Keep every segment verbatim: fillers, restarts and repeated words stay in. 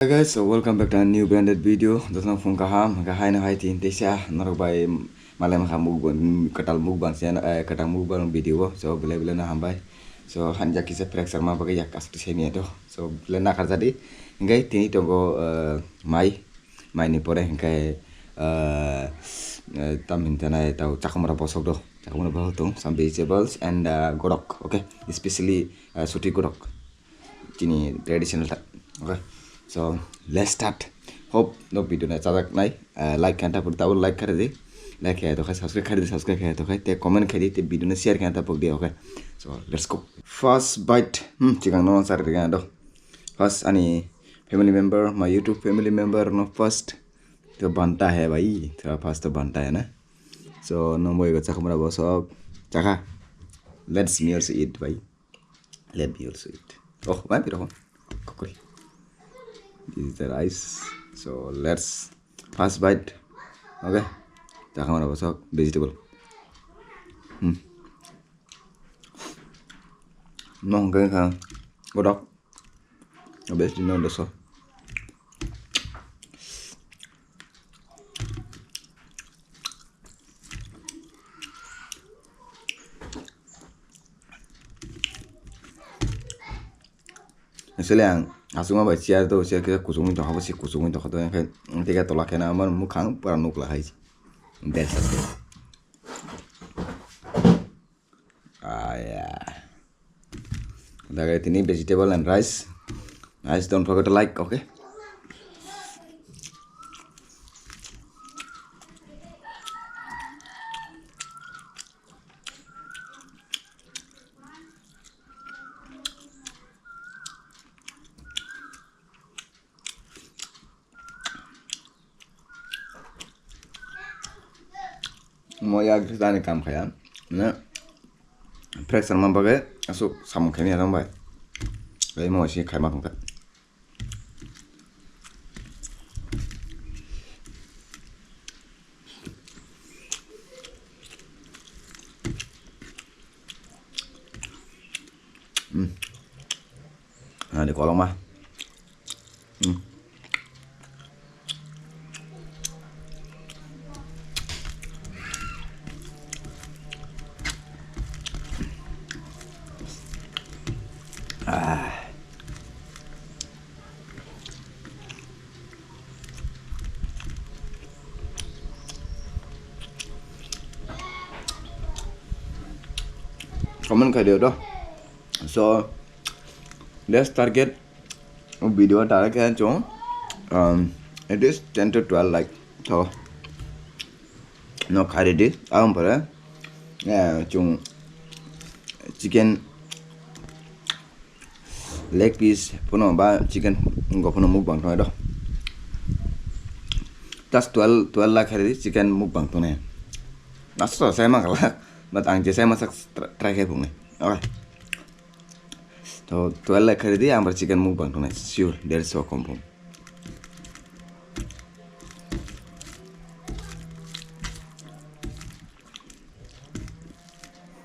Hey guys, so welcome back to a new branded video. Jotono phung kaham, hwnkhe haino hai tin teisa norok bai malai makha mukbang, kwtal mukbang se, eh, kwtal mukbang video o. So belai belai no hambai. So hanja kisa phrek sarma bagwi yak kasu semi ato. So belai nakhar jadi. Hwnkhe tini tongo, eh, mai, mai ni pore hwnkhe, eh, eh, tam hintanai tau chakamura bosok do. Chakamura bosok tong, some vegetables and, eh, godok, okay? Especially, eh, suti godok. Chini traditional ta. Okay. So let's start. Hope no video na chajak nai. Ah, like khe ta pok, tabuk like khe di. Like khe to khai, subscribe khe di, subscribe khe to khai. Te comment khe di, te video na share khe ta pok di, okay. So let's go. First bite. Hmm, chikang no sar ri do. First ani family member, my YouTube family member no first. To banta hai bhai, to first to banta hai na. So no moi go chakamura bosok. Chakha. Let's me also eat bhai. Let me also eat. Oh, mai piro. Kokori. This is the rice. So let's first bite. Okay. Chakamura bosok vegetable. Hmm. No hwnkhe kha godok. Obviously no doso. Actually ang aswkma bai chair do, chair kisa kuchugwi tongkha, bo se kuchugwi tongkha, to hwnkhe tei khe tola khe na amar mukhang pura nukla hai. Best. Ah, yeah. Dagai tini vegetable and rice. Guys, don't forget to like, okay? Mo yak jani kam khaya. Na pressure ma bagwi aswk samung khaimani bai. Bai mo si khaima tongkha. Hmm. Ani koloma. Hmm. Ah. Comment khai dio do. So, let's target video target khe chwng, um, at least ten to twelve like. So, no khai ready. Ang pore, eh, chwng chicken leg piece phano ba chicken go phano mukbang tongnai do. Just twelve, twelve lakh hari chicken mukbang tongnai. Naso sai ma kala, but ang je sai ma sak try khai phungnai. Okay. To twelve lakh hari di ang bar chicken mukbang tongnai. Sure, that's so confirm.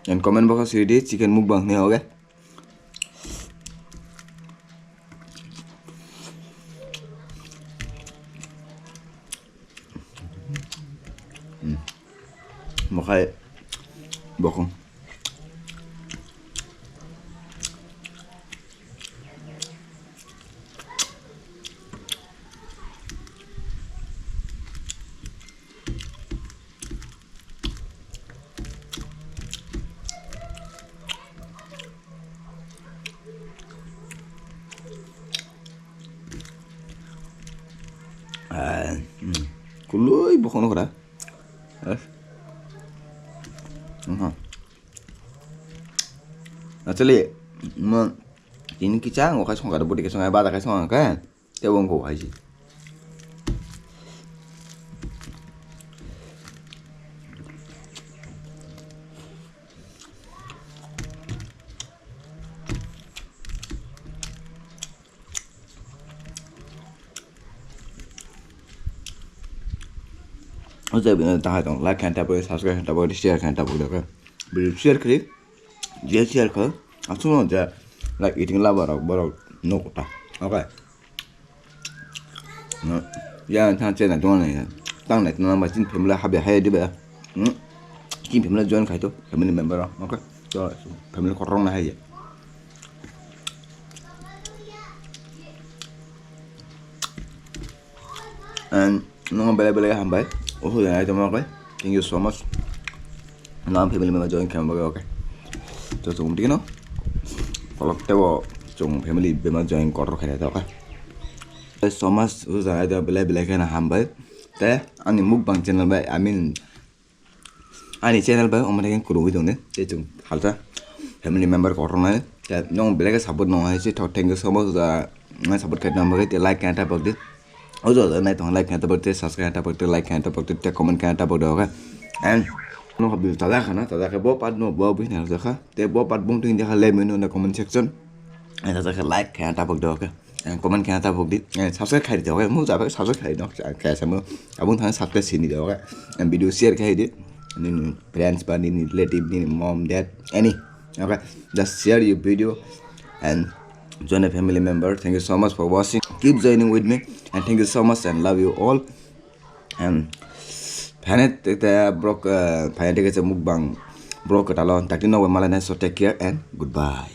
And comment box o siri di chicken mukbang ni, okay? Hmm. Mokhai bokong. Ah, hmm. Kului bokhokno khra. Eh? Aha. Actually, mo tini kicha ngo khai songkar budi ke songai bada khai songkar. Tei bo wngkha hai se. O je bini tahai tong, like khaina tabuk, subscribe khaina tabuk, share khaina tabuk, okay? Video share khri, je share kha, aswk no je, like, eating lover rok, borok no kota, okay? Ya, tang chena tong na ya. Tang na tong na ba chin family habe hai diba. Hmm. Chin family join khai to, family member rok. Okay. To family kotor na hai ya. And no belai belai hambai. Oh, ya, itu mau kai. Thank you so much. No family member join khai, okay. To chung dino. Kolok tebo chung family member join kotor khai to, okay. So much, uza itu belai belai khai na hambai. Te ani mukbang channel bai, I mean, ani channel bai omo thai kwrwi tongni, tei chwng halsa family member kotornai. Tei nwng belai khe support nang hai se, thank you so much da, nang support khaina bagwi, tei like khaina tabok di. O jo jo nai tong like khaina tabok di, subscribe khaina tabok di, like khaina tabok di, tei comment khaina tabok di, okay? And no hobby tada khana, tada khe bo part no bo bini halsa kha, tei bo part bung twi dia kha, let me know in the comment section. And tada khe like khaina tabok di, okay? And comment khaina tabok di, and subscribe khai di, okay? Mo jabe subscribe khai di, kaya samo abung thang subscribe sini di, okay? And video share khai di, nini friends ba nini relative, nini mom, dad, any, okay? Just share your video and join a family member. Thank you so much for watching. Keep joining with me and thank you so much and love you all. And phane te, te brok, uh, phane te kaisa mukbang brok kwtalo dakti no malai nai, so take care and goodbye.